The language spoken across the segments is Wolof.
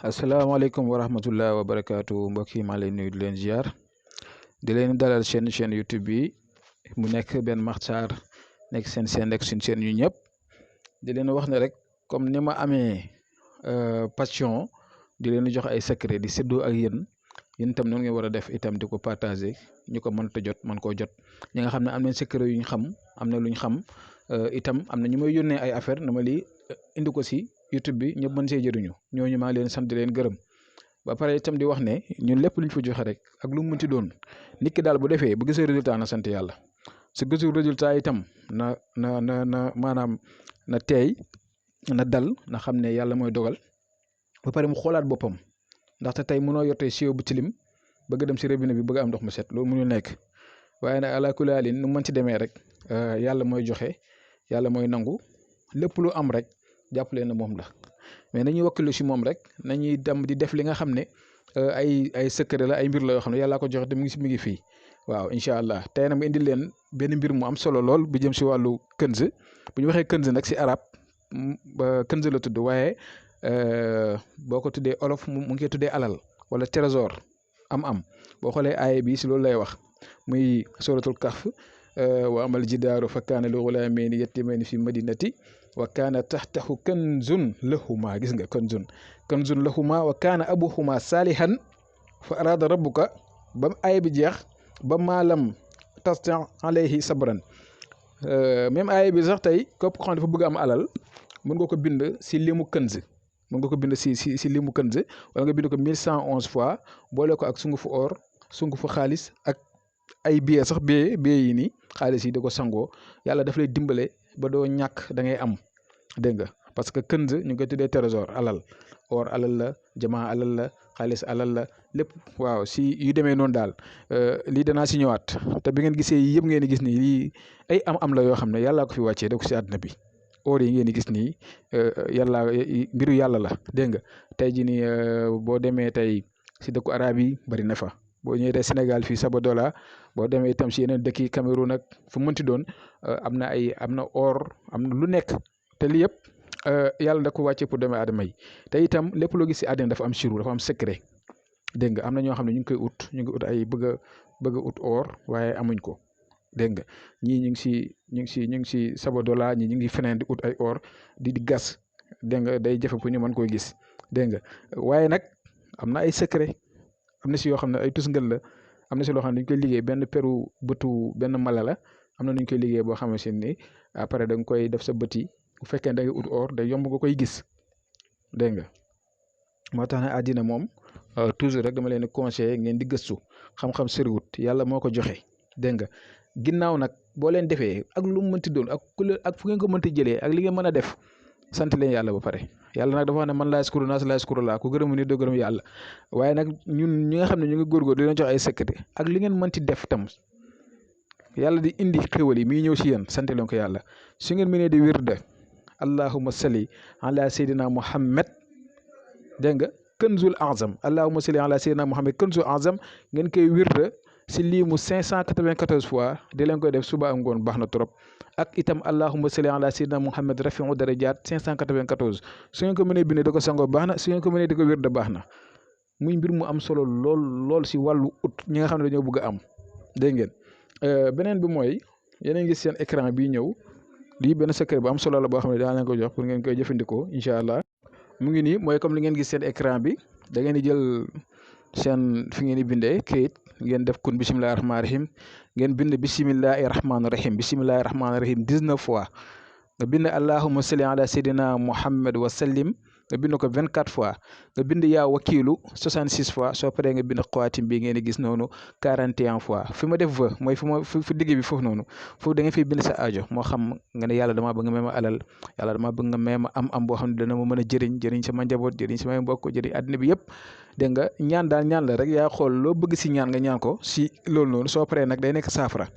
asalaamaaleykum wa rahmatullah wa barakaatu mbokk yi maa leen nuyu di leen ziar di leen dalal chaîne YouTube bi mu nekk benn Makhtar nekk seen nekk suñ chaîne yu ñëpp di leen wax ne rek comme ni ma amee passion di leen jox ay secret di séddoo ak yéen itam noonu ngeen war a def itam di ko partager ñu ko mënta jot mën koo jot ñi nga xam ne am nañ secret yu ñu xam am na lu ñu xam itam am na ñu may yónnee ay affaire na ma lii indi ko si YouTube bi ñëpp mën see jëriñu ñooñu maa leen sant di leen gërëm ba pare itam di wax ne ñun lépp luñ fa joxe rek ak lu mu mënti doon nit ki daal bu defee bu gisee résultat na sant yàlla su gisul résultat itam na maanaam na teey na dal na xam ne yàlla mooy dogal ba pare mu xoolaat boppam ndaxte tey mënoo yortee siwo bu tilim bëgg dem si robinet bi bëgg am ndox mu set loolu mënul nekk waaye nag ala kulli haalin nu mën ci demee rek yàlla mooy joxe yàlla mooy nangu lépp lu am rek jàppale na moom la mais nañuy wakkilu si moom rek nañuy dem di def li nga xam ne ay secret la ay mbir la yoo xam ne yàllaa ko joxe te mi ngi fii waaw incha allah tey nag ma indil leen benn mbir mu am solo lool bu jëm si wàllu kënz bu ñu waxee kënz nag si arab kënz la tudd waaye boo ko tuddee olof mu ngi koy tuddee alal wala trésor am boo xoolee aaya bi si loolu lay wax muy suratul kahf wa amal jidaaru fa kaana li ghulaamayni yatiimayni fi madinati wa kaana taxtahu kanzun lahuma gis nga kanzun lahuma wa kaana abuhuma saalihan fa araada rabbuka ba aaya bi jeex ba maalam tasti alayhi sabran même aaya bi sax tey képp ko xam ne dafa bëgg am alal mën nga ko bind si limu kënz mën nga ko bind si limu kënz wala nga bind ko 1111 fois boole ko ak sungufu or sungufu xaalis ak ay billet sax billet yi nii xaalis yi da ko sangoo yàlla daf lay dimbale ba doo ñàkk da ngay am dégg nga parce que kënz ñu ngi koy tuddee trésor alal or alal la jamaa alal la xaalis alal la lépp waaw si yu demee noonu daal lii danaa si ñëwaat te bi ngeen gisee yëpp ngeen di gis nii lii ay am la yoo xam ne yàllaa ko fi wàccee da ko si àdduna bi or yi ngeen di gis nii yàlla mbiru yàlla la dégg nga tey jii nii boo demee tey si dëkku arab yi bari na fa boo ñëwee tey Sénégal fii Sabadola boo demee itam si yeneen dëkk yi Cameroun nag fu mënti doon am na or am na lu nekk te lii yëpp yàlla da ko wàccee pour doomu aadama yi te itam lépp loo gis si àddina dafa am siru dafa am secret dégg nga am na ñoo xam ne ñu ngi koy ñu ngi ut ay bëgg a ut or waaye amuñ ko dégg nga ñii ñu ngi si Sabadola ñii ñu ngi feneen di ut ay or di gas dégg nga day jafe pour ñu mën koy gis dégg nga waaye nag am na ay secret am na si yoo xam ne ay tusngal la am na si loo xam ne dañ koy liggéey benn peru bëtu benn mala la am na nu ñu koy liggéey boo xamante ni après da nga koy def sa bët yi bu fekkee da ngay ut or day yomb nga koy gis dégg nga moo tax ne àddina moom toujours rek dama leen di conseiller ngeen di gëstu xam-xam sëriwut yàlla moo ko joxe dégg nga ginnaaw nag boo leen defee ak lu mu mënti doon ak fu ngeen ko mënti jëlee ak li ngeen mën a def sant leen yàlla ba pare yàlla nag dafa wax ne man laa yaskuru naas laa yaskuru laa ku gërëmu ni doo gërëm yàlla waaye nag ñun ñi nga xam ne ñu ngi góorgóor di leen jox ay secret ak li ngeen mënti def tam yàlla di indi xéwal yi mi ñëw si yéen sant leen ko yàlla su ngeen mënee di wirda allahumma salli ala sayyidina muhammad dégg nga kanzul azam allahumma salli ala sayyidina muhammad kanzul azam ngeen koy wirda si lii mu 594 fois di leen koy def suba ak ngoon baax na trop ak itam allahumma salli ala sayyidina muhammad rafiu darajaat 594 su ngeen ko mënee bind da ko sangoo baax na su ngeen ko mënee di ko wirda baax na muy mbir mu am solo lool si wàllu ut ñi nga xam ne dañoo bëgg a am dégg ngeen beneen bi mooy yeneen gis seen écran bii ñëw lii benn secret bu am solo la boo xam ne daa leen ko jox pour ngeen koy jëfandikoo incha allah mu ngi nii mooy comme li ngeen gis seen écran bi da ngeen di jël seen fi ngeen di bindee kayit ngeen def kun bisimilahi rahmaani rahim ngeen bind bisimilahi rahmaani rahim 19 fois nga bind allahumma salli ala sayyidina muhammad wa sallim nga bind ko 24 fois nga bind yaa wakiilu 66 fois soo paree nga bind xawaatim bi ngeen di gis noonu 41 fois fi ma def va mooy fu digg bi foofu noonu foofu da ngeen fiy bind sa aajo moo xam nga ne yàlla damaa bëgg nga may ma alal yàlla damaa bëgg nga may ma am boo xam ne dana ma mën a jëriñ sama njaboot jëriñ samay mbokk jëriñ àddina bi yëpp dégg nga ñaan daal ñaan la rek yaa xool loo bëgg si ñaan nga ñaan ko si loolu noonu soo paree nag day nekk saafara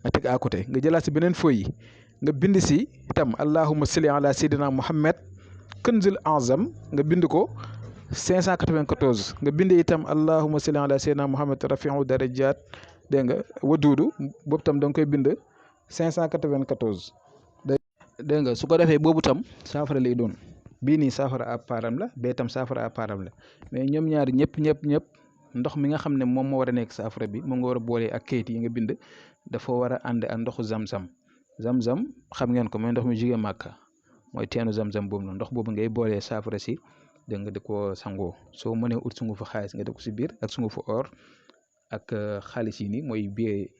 nga teg à côté nga jëlaat si beneen feuille yi nga bind si itam allahumma salli ala sayyidina muhammad kanzul azam nga bind ko 594 nga bind itam allahumma salli ala sayyidina muhammad rafiu darajaat dégg nga waduudu boobu tam da nga koy bind 594 dégg nga su ko defee boobu tam saafara lay doon bii nii saafara à param la bee tam saafara à param la mais ñoom ñaari ñëpp ndox mi nga xam ne moom moo war a nekk saafara bi moom nga war a boole ak kayit yi nga bind dafa war a ànd ak ndoxu zam-zam xam ngeen ko mooy ndox mi jógee Màkka mooy teenu zam-zam boobu noonu ndox boobu ngay boolee saafara si dégg nga di ko sangoo soo mënee ut sungufu xaalis nga def ko si biir ak sungufu or ak xaalis yi nii mooy billet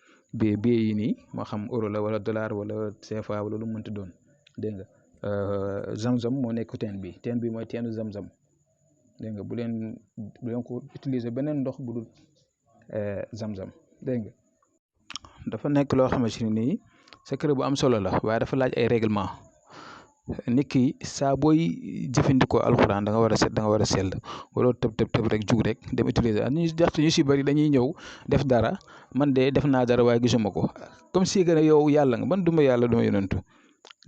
yi nii moo xam euro la wala dollar wala CFA wala lu mu mënti doon dégg nga zam-zam moo nekk teen bi mooy teenu zam-zam dégg nga bu leen ko utiliser beneen ndox bu dul zam-zam dégg nga dafa nekk loo xamante ni nii secret bu am solo la waaye dafa laaj ay règlement nit ki saa booy jëfandikoo alxuraan da nga war a set da nga war a sell wala tëb rek jug rek dem utiliser ñu si bëri dañuy ñëw def dara man de def naa dara waaye gisuma ko comme si que ne yow yàlla nga man duma yàlla duma yonantu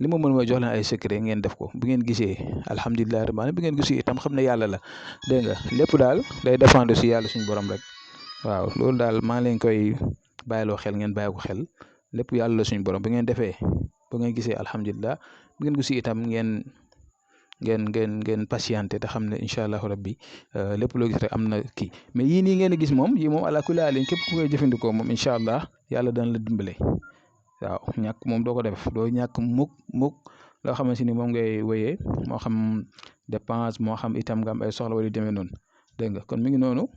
li ma mën mooy jox leen ay secret ngeen def ko bu ngeen gisee alhamdulilah rabbil alamin bu ngeen gisee itam xam ne yàlla la dégg nga lépp daal day dépendre si yàlla suñu borom rek waaw loolu daal maa ngi leen koy bàyyiloo xel ngeen bàyyi ko xel lépp yàlla la suñu borom bu ngeen defee bu ngeen gisee alhamdulilah bu ngeen gisee itam ngeen patienté te xam ne incha allahu rabbi lépp loo gis rek am na kii mais yii nii ngeen gis moom yii moom ala kulli haalin képp ku koy jëfandikoo moom incha allah yàlla dana la dimbale waaw ñàkk moom doo ko def doo ñàkk mukk loo xamante ni moom ngay wéyee moo xam dépense moo xam itam nga am ay soxla wala yu demee noonu dégg nga kon mi ngi noonu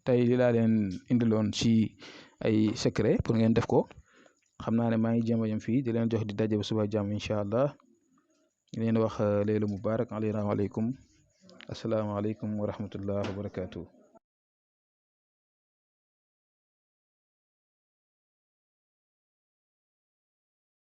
tey li laa leen indiloon ci ay secret pour ngeen def ko xam naa ne maa ngi jéem a yem fii di leen jox di daje ba suba jàmm incha allah di leen wax laylu mubarak aleykum asalaamaaleykum wa rahmatullah wa barakaatu.